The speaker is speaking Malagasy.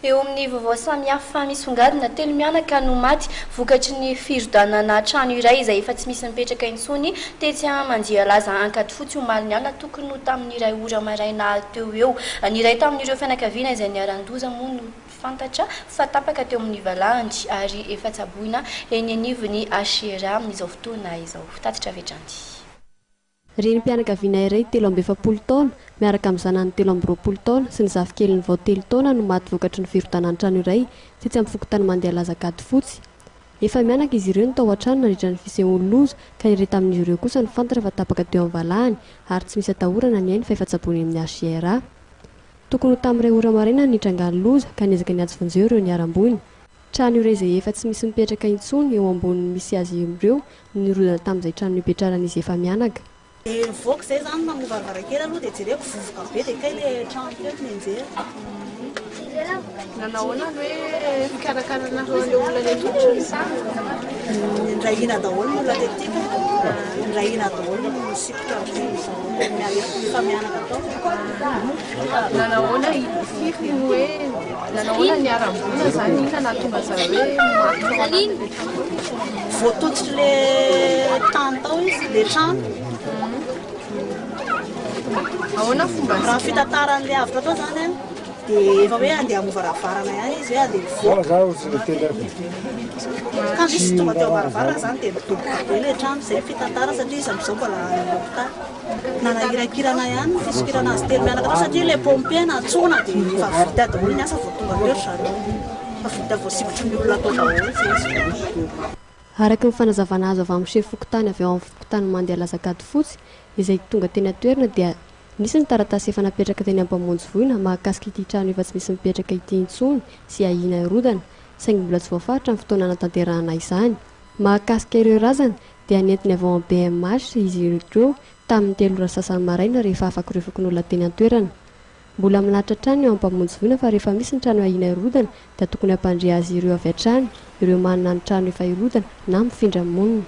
Eo amin'ny vaovao samihafa misongadina, telo mianaka no maty vokatry ny firodanana trano iray izay efa tsy misy mipetraka intsony tetsy Manjialaza Ankadifotsy omaly ny alina tokony ho tamin'ny iray ora maraina teo ho eo. Ny iray tamin'ireo fianakaviana izay niharan-doza moa no fantatra fa tapaka teo amin'ny valahany ary efa tsaboina eny anivon'ny HCRA amin'izao fotoana izao. Tatitra avy hatrany. Renim-pianakaviana iray 43 taona, miaraka amin'ny zanany 23 taona sy ny zafikeliny vao telo taona no maty vokatry ny firodanan'ny trano iray tetsy amin'ny fokontany Mandialaza Ankadifotsy. Efa mianaka izy ireo no tao an-trano nandritra ny fisehoan'ny loza ka ny iray tamin'izy ireo kosa no fantatra fa tapaka teo amin'ny valahany ary tsy misy atahorana ny ainy fa efa tsaboina eny amin'ny HJRA. Tokony ho tamin'ny iray ora maraina no nitrangan'ny loza ka niezaka niantso vonjeo ireo niharam-boina. Trano iray izay efa tsy misy mipetraka intsony eo ambonin'ny misy azy ireo no nirodana tamin'izay trano nipetraran'izy efa-mianaka. Dia nivoaka izay izany namoha varavarankely aloha dia jereko vovoka be dia kay ilay trano teo no nianjera. Nanao ahoana ny hoe fikarakaranareo an'ilay olona any an-tongotra sa? Niray hina daholo ny olona tety ka. Niray hina daholo no nisikotra ny efa-mianaka tao. Nanahoana firy ny hoe nanahoana ny haram-bola izany inona nahatonga zareo hoe maty tao anatin'ilay trano? Voatototr'ilay tany tao izy, ilay trano. Ahoana ny fomba Raha ny fitantaran'ilay avotra tao izany an, dia efa hoe andeha hamoha varavarana ihany izy hoe andeha hivoaka. Kanjo izy tonga teo am-baravarana izany dia nidoboka be ilay trano, izay ny fitantarana satria izy amin'izao mbola any amin'ny hopitaly. Nanahirankirana ihany ny fisokirana azy telo mianaka teo satria ilay pompier nantsoina dia efa vita daholo ny asa vao tonga teo ry zareo. Efa vita voasikotry ny olona tao daholo izay izy vao. Araka ny fanazavana azo avy amin'ny sefo fokontany avy ao amin'ny fokontany Mandialaza Ankadifotsy izay tonga teny an-toerana dia nisy ny taratasy efa napetraka teny Ampamonjy voina mahakasika ity trano efa tsy misy mipetraka ity intsony sy ahiana hirodana saingy mbola tsy voafaritra ny fotoana hanatanterahana izany. Mahakasika ireo razana dia nentiny avy ao amin'ny BMH izy ireo tamin'ny telo ora sasany maraina rehefa afak'ireo fokonolona teny an-toerana. Mbola milahatra hatrany eo Ampamonjy voina fa rehefa misy ny trano ahiana hirodana dia tokony hampandre azy ireo avy hatrany ireo manana ny trano efa hirodana na mifindra monina.